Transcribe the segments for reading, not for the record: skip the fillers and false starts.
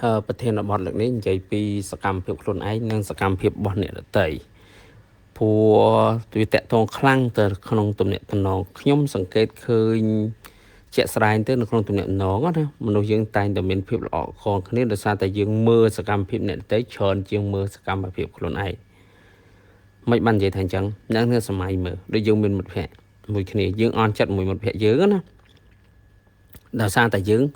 ប្រធានបទលើកនេះនិយាយពីសកម្មភាពខ្លួនឯងនិងសកម្មភាពរបស់អ្នកដទៃព្រោះវាតាក់ទងខ្លាំងទៅក្នុងទំនាក់ទំនងខ្ញុំសង្កេតឃើញជាក់ស្ដែងទៅនៅក្នុងទំនាក់ទំនងណាមនុស្សយើងតែងតែមានភាពល្អក់កនគ្នាដោយសារតែយើងមើលសកម្មភាពអ្នកដទៃច្រើនជាងមើលសកម្មភាពខ្លួនឯងមិនបាននិយាយថាអញ្ចឹងអ្នកនៅសម័យមើលដូចយើងមានមិត្តភ័ក្តិមួយគ្នាយើងអន់ចិត្តមួយមិត្តភ័ក្តិយើងណាដោយសារតែយើង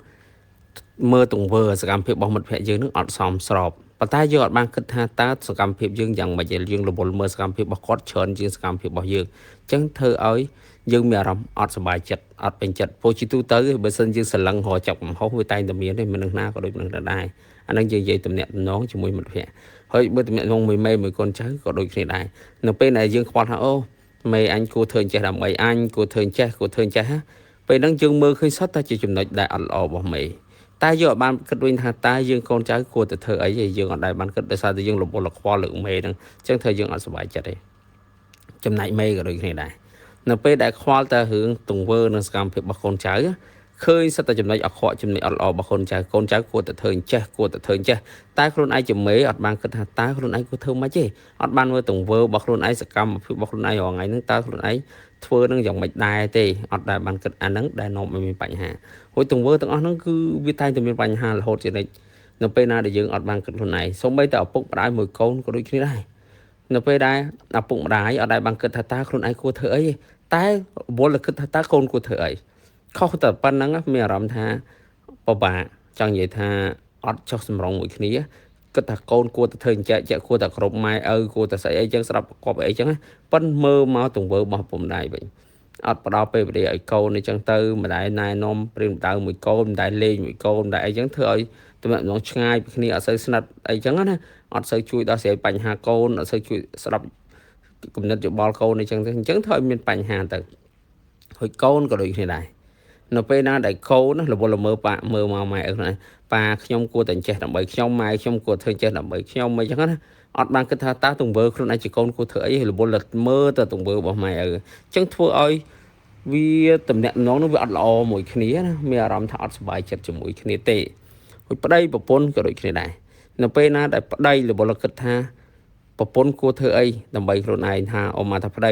មើលទង្វើសកម្មភាពរបស់មិត្តភ័ក្តិយើងនឹងអត់សមស្របប៉ុន្តែយើងអត់បានគិតថាតើសកម្មភាពយើងយ៉ាងម៉េចយើងរវល់មើលសកម្មភាពរបស់គាត់ច្រើនជាងសកម្មភាពរបស់យើងអញ្ចឹងធ្វើឲ្យយើងមានអារម្មណ៍អត់សប្បាយចិត្តអត់ពេញចិត្តព្រោះជាទូទៅបើសិនយើងស្រឡឹងរកចាប់កំហុសវាតែងតែមានទេមនុស្សណាក៏ដូចមនុស្សដែរអានឹងយើងនិយាយទំនាក់ទំនងជាមួយមិត្តភ័ក្តិហើយបើទំនាក់ទំនងមួយមេមួយកូនចៅក៏ដូចគ្នាដែរនៅពេលដែលយើងខ្វល់ថាអូមេអញគួរធ្វើអញ្ចេះដើម្បីអញគួរធ្វើអញ្ចេះគួរធ្វើអញ្ចេះពេលហ្នឹងយើងមើលឃើញសុទ្ធតែជាចំណុចដែលអត់ល្អរបស់មេតែយើងអត់បានគិតវិញថាតើយើងកូនចៅគួរតែធ្វើអីទេយើងអត់ដែលបានគិតដោយសារតែយើងរវល់ខ្វល់លើមេហ្នឹងអញ្ចឹងធ្វើយើងអត់សប្បាយចិត្តទេចំណែកមេក៏ដូចគ្នាដែរនៅពេលដែលខ្វល់តែរឿងទង្វើនិងសកម្មភាពរបស់កូនចៅឃើញសិតតែចំណុចអាក្រក់ចំណុចអត់ល្អរបស់កូនចៅកូនចៅគួរតែធ្វើអញ្ចេះគួរតែធ្វើអញ្ចេះតែខ្លួនឯងជាមេអត់បានគិតថាតើខ្លួនឯងគួរធ្វើម៉េចទេអត់បានមើលទង្វើរបស់ខ្លួនឯងសកម្មភាពរបស់ខ្លួនឯងរាល់ថ្ងៃហ្នឹងតើខ្លួនឯងធ្វើនឹងយ៉ាងម៉េចដែរទេអត់ដែលបានគិតអាហ្នឹងដែលនាំឲ្យមានបញ្ហាហើយទង្វើទាំងអស់ហ្នឹងគឺវាតែងតែមានបញ្ហារហូតជានិច្ចនៅពេលណាដែលយើងអត់បានគិតខ្លួនឯងសូម្បីតែឪពុកម្ដាយមួយកូនក៏ដូចគ្នាដែរនៅពេលដែលឪពុកម្ដាយអត់ដែលបានគិតថាតើខ្លួនឯងគួរធ្វើអីទេតែវល់តែគិតថាតើកូនគួរធ្វើអីខុសតែប៉ុណ្្នឹងមានអារម្មណ៍ថាពិបាកចង់និយាយថាអត់ចុះសម្រងមួយគ្នាគិតថាកូនគួរតែធ្វើអញ្ចឹងគួរតែគ្រប់ម៉ែឪគួរតែស្អីអីចឹងស្រាប់ប្រកបអីចឹងប៉ិនមើលមកទង្វើរបស់ពុកម្ដាយវិញអត់ផ្ដល់ពេលវេលាឲ្យកូនអីចឹងទៅម្ដាយណែនាំព្រៀងដៅមួយកូនម្ដាយលេងមួយកូនម្ដាយអីចឹងធ្វើឲ្យទំនាក់ទំនងឆ្ងាយពីគ្នាអត់សូវស្និទ្ធអីចឹងណាអត់សូវជួយដោះស្រាយបញ្ហាកូនអត់សូវជួយស្ដាប់គំនិតយោបល់កូនអីចឹងទៅអញ្ចឹងធ្វើឲ្យមានបញ្ហាទៅហើយកូនក៏ដូចគ្នាដែរនៅពេលណាដែលកូនរវល់ល្មើប៉ាមើលមកម៉ែឪខ្លួនឯងប៉ាខ្ញុំគួរតែចេះដើម្បីខ្ញុំម៉ែខ្ញុំគួរធ្វើចេះដើម្បីខ្ញុំអីចឹងណាអត់បានគិតថាតើទង្វើខ្លួនឯងជាកូនគួរធ្វើអីរវល់មើលទៅទង្វើរបស់ម៉ែឪអញ្ចឹងធ្វើឲ្យវាតំណាក់តំណងនោះវាអត់ល្អមួយគ្នាណាមានអារម្មណ៍ថាអត់សប្បាយចិត្តជាមួយគ្នាទេហើយប្តីប្រពន្ធក៏ដូចគ្នាដែរនៅពេលណាដែលប្តីរវល់គិតថាប្រពន្ធគួរធ្វើអីដើម្បីខ្លួនឯងថាអ៊ំមកថាប្តី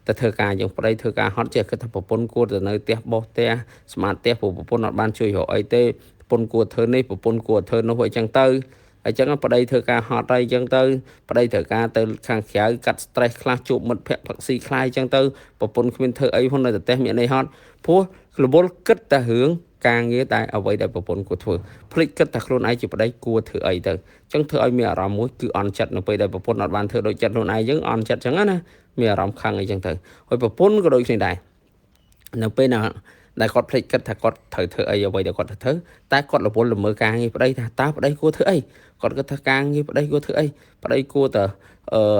ទៅធ្វើការយើងប្តីធ្វើការហត់ចេះគិតថាប្រពន្ធគួរទៅនៅផ្ទះបោះផ្ទះស្មាតផ្ទះព្រោះប្រពន្ធអត់បានជួយរកអីទេប្រពន្ធគួរធ្វើនេះប្រពន្ធគួរធ្វើនោះអីចឹងទៅអញ្ចឹងប្តីធ្វើការហត់អីចឹងទៅប្តីត្រូវការទៅខាងក្រៅកាត់ stress ខ្លះជួបមិត្តភ័ក្តិផឹកស៊ីខ្លះអញ្ចឹងទៅប្រពន្ធគ្មានធ្វើអីផងនៅតែផ្ទះមានអីហត់ព្រោះរវល់គិតតែរឿងការងារតែអ្វីដែលប្រពន្ធគួរធ្វើភ្លេចគិតថាខ្លួនឯងជាប្តីគួរធ្វើអីទៅអញ្ចឹងធ្វើឲ្យមានអារម្មណ៍មួយគឺអន់ចិត្តនៅពេលដែលប្រពន្ធអត់បានធ្វើដូចចិត្តខ្លួនឯងយើងអន់ចិត្តអញ្ចឹងណាមានអារម្មណ៍ខឹងអីចឹងទៅហើយប្រពន្ធក៏ដូចគ្នាដែរនៅពេលណាដែលគាត់ភ្លេចគិតថាគាត់ត្រូវធ្វើអីអ្វីដែលគាត់ត្រូវធ្វើតែគាត់រវល់ល្មើការងារប្តីថាតើប្តីគួរធ្វើអីគាត់គិតថាការងារប្តីគួរធ្វើអីប្តីគួរតែ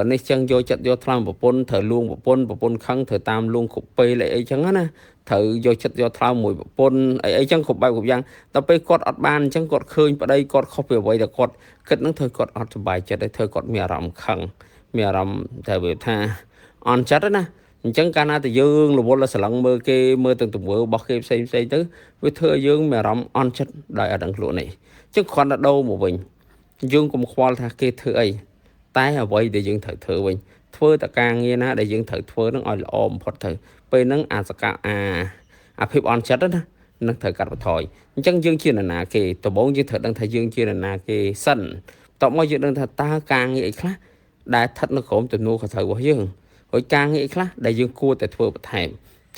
នេះចឹងយកចិត្តយកថ្លើមប្រពន្ធត្រូវលួងប្រពន្ធប្រពន្ធខឹងត្រូវតាមលួងគ្រប់ពេលអីអីចឹងណាត្រូវយកចិត្តយកថ្លើមមួយប្រពន្ធអីអីចឹងគ្រប់បែបគ្រប់យ៉ាងដល់ពេលគាត់អត់បានអញ្ចឹងគាត់ឃើញប្តីគាត់ខុសពីអ្វីដែលគាត់គិតហ្នឹងធ្វើគាត់អត់សប្បាយចិត្តហើយធ្វើគាត់មានអារម្មណ៍ខឹងមានអារម្មណ៍តែវាថាអន់ចិត្តណាអញ្ចឹងកាលណាតែយើងរវល់ស្រឡឹងមើលគេមើលទាំងទង្វើរបស់គេផ្សេងផ្សេងទៅវាធ្វើឲ្យយើងមានអារម្មណ៍អន់ចិត្តដោយអត់ដឹងខ្លួននេះអញ្ចឹងគ្រាន់តែដូរមកវិញយើងកុំខ្វល់ថាគេធ្វើអីតែអ្វីដែលយើងត្រូវធ្វើវិញធ្វើតែការងារណាដែលយើងត្រូវធ្វើនឹងឲ្យល្អបំផុតទៅពេលហ្នឹងអាសកអាអាភាពអន់ចិត្តណានឹងត្រូវកាត់បន្ថយអញ្ចឹងយើងជានរណាគេដំបូងយើងត្រូវដឹងថាយើងជានរណាគេសិនបន្ទាប់មកយើងដឹងថាតើការងារអីខ្លះដែលស្ថិតនៅក្រោមទំនួលខុសត្រូវរបស់យើងហើយការងារខ្លះដែលយើងគួរតែធ្វើបន្ថែម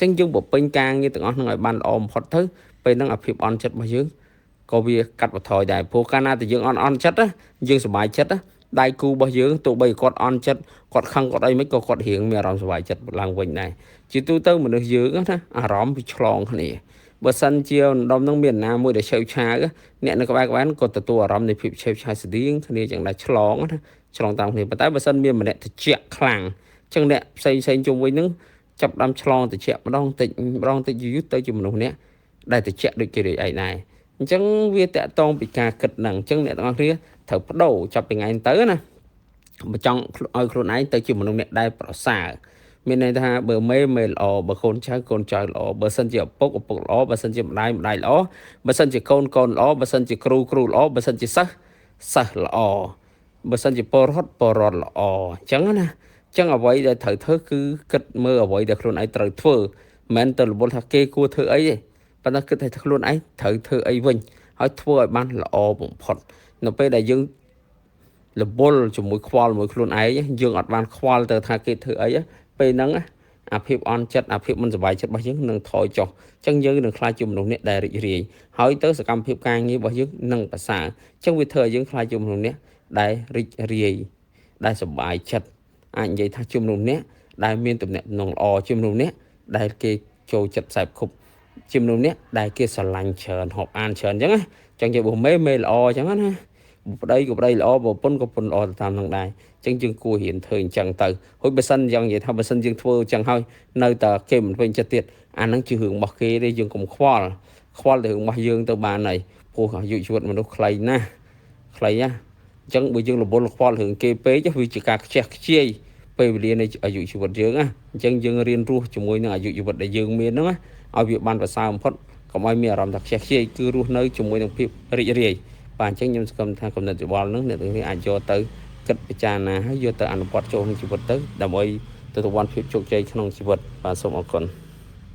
អញ្ចឹងយើងបំពេញការងារទាំងអស់ហ្នឹងឲ្យបានល្អបំផុតទៅពេលហ្នឹងអាភាពអន់ចិត្តរបស់យើងក៏វាកាត់បន្ថយដែរព្រោះកាលណាតែយើងអន់ចិត្តណាយើងសប្បាយចិត្តណាដៃគូរបស់យើងទោះបីគាត់អន់ចិត្តគាត់ខឹងគាត់អីមិនក៏គាត់រៀងមានអារម្មណ៍សប្បាយចិត្តឡើងវិញដែរជាទូទៅមនុស្សយើងណាអារម្មណ៍វាឆ្លងគ្នាបើសិនជាដុំនឹងមានណាមួយដែលឆេវឆាវអ្នកនៅក្បែរក្បែរក៏ទទួលអារម្មណ៍នៃភាពឆេវឆាវស្តៀងគ្នាចឹងដែរឆ្លងណាឆ្លងតាមគ្នាប៉ុន្តែបើសិនមានម្នាក់ត្រជាក់ខ្លាំងចឹងអ្នកផ្សេងផ្សេងជុំវិញហ្នឹងចាប់ដើមឆ្លងត្រជាក់ម្ដងតិចម្ដងតិចយូរទៅជាមនុស្សអ្នកដែលត្រជាក់ដូចគេដូចឯងដែរអញ្ចឹងវាតាក់ទងពីការគិតហ្នឹងអញ្ចឹងអ្នកទាំងអស់គ្នាត្រូវបដូរចាប់ពីថ្ងៃទៅណាបើចង់ឲ្យខ្លួនឯងទៅជាមនុស្សអ្នកដែលប្រសើរមានន័យថាបើមេមេល្អបើកូនចៅកូនចៅល្អបើសិនជាឪពុកឪពុកល្អបើសិនជាម្ដាយម្ដាយល្អបើសិនជាកូនកូនល្អបើសិនជាគ្រូគ្រូល្អបើសិនជាសិស្ស សិស្សល្អ បើសិនជាពលរដ្ឋ ពលរដ្ឋល្អ អញ្ចឹងណា។ អញ្ចឹងអ្វីដែលត្រូវធ្វើ គឺគិតមើលអ្វីដែលខ្លួនឯងត្រូវធ្វើ មិនមែនទៅរវល់ថាគេគួរធ្វើអីទេ ប៉ុន្តែគិតថាខ្លួនឯងត្រូវធ្វើអីវិញ ហើយធ្វើឲ្យបានល្អបំផុត។ នៅពេលដែលយើងរវល់ជាមួយខ្វល់មួយខ្លួនឯង យើងអត់បានខ្វល់ទៅថាគេធ្វើអី ពេលហ្នឹងអាភាពអន់ចិត្ត អាភាពមិនសប្បាយចិត្តរបស់យើងនឹងថយចុះ។ អញ្ចឹងយើងនឹងក្លាយជាមនុស្សអ្នកដែលរីករាយ ហើយទៅសកម្មភាពការងាររបស់យើងនឹងប្រសើរ។ អញ្ចឹងវាធ្វើឲ្យយើងក្លាយជាមនុស្សអ្នកដែលរីករាយ ដែលសប្បាយចិត្ត អាចនិយាយថាជាមនុស្សអ្នកដែលមានទំនាក់ទំនងល្អ ជាមនុស្សអ្នកដែលគេចូលចិត្តខ្សែគប់ ជាមនុស្សអ្នកដែលគេស្រឡាញ់ច្រើន ហូបអានច្រើន អញ្ចឹងណា។ អញ្ចឹងជាបើមេមេល្អ អញ្ចឹងណា ប្តីក៏ប្តីល្អ ប្រពន្ធក៏ប្រពន្ធល្អទៅតាមនឹងដែរ។ អញ្ចឹងយើងគួររៀនធ្វើអញ្ចឹងទៅ។ ហើយបើសិនយ៉ាងនិយាយថា បើសិនយើងធ្វើអញ្ចឹងហើយនៅតែគេមិនពេញចិត្តទៀត អាហ្នឹងជារឿងរបស់គេទេ យើងកុំខ្វល់ ខ្វល់តែរឿងរបស់យើងទៅបានហើយ ព្រោះអាយុជីវិតមនុស្សខ្លីណាស់ ខ្លីណាស់។ អញ្ចឹងបើយើងរវល់ខ្វល់រឿងគេពេក វាជាការខ្ជះខ្ជាយពេលវេលានៃអាយុជីវិតយើងណា។ អញ្ចឹងយើងរៀនរស់ជាមួយនឹងអាយុជីវិតដែលយើងមានហ្នឹងណា ឲ្យវាបានប្រសើរបំផុត កុំឲ្យមានអារម្មណ៍ថាខ្ជះខ្ជាយ គឺរស់នៅជាមួយនឹងភាពរីករាយ។ បាទ អញ្ចឹងខ្ញុំសង្ឃឹមថាកំណត់យោបល់ហ្នឹងអ្នកទាំងនេះអាចយកទៅគិតពិចារណា ហើយយកទៅអនុវត្តចូលក្នុងជីវិតទៅ ដើម្បីទទួលបានភាពជោគជ័យក្នុងជីវិត។ បាទ សូមអរគុណ។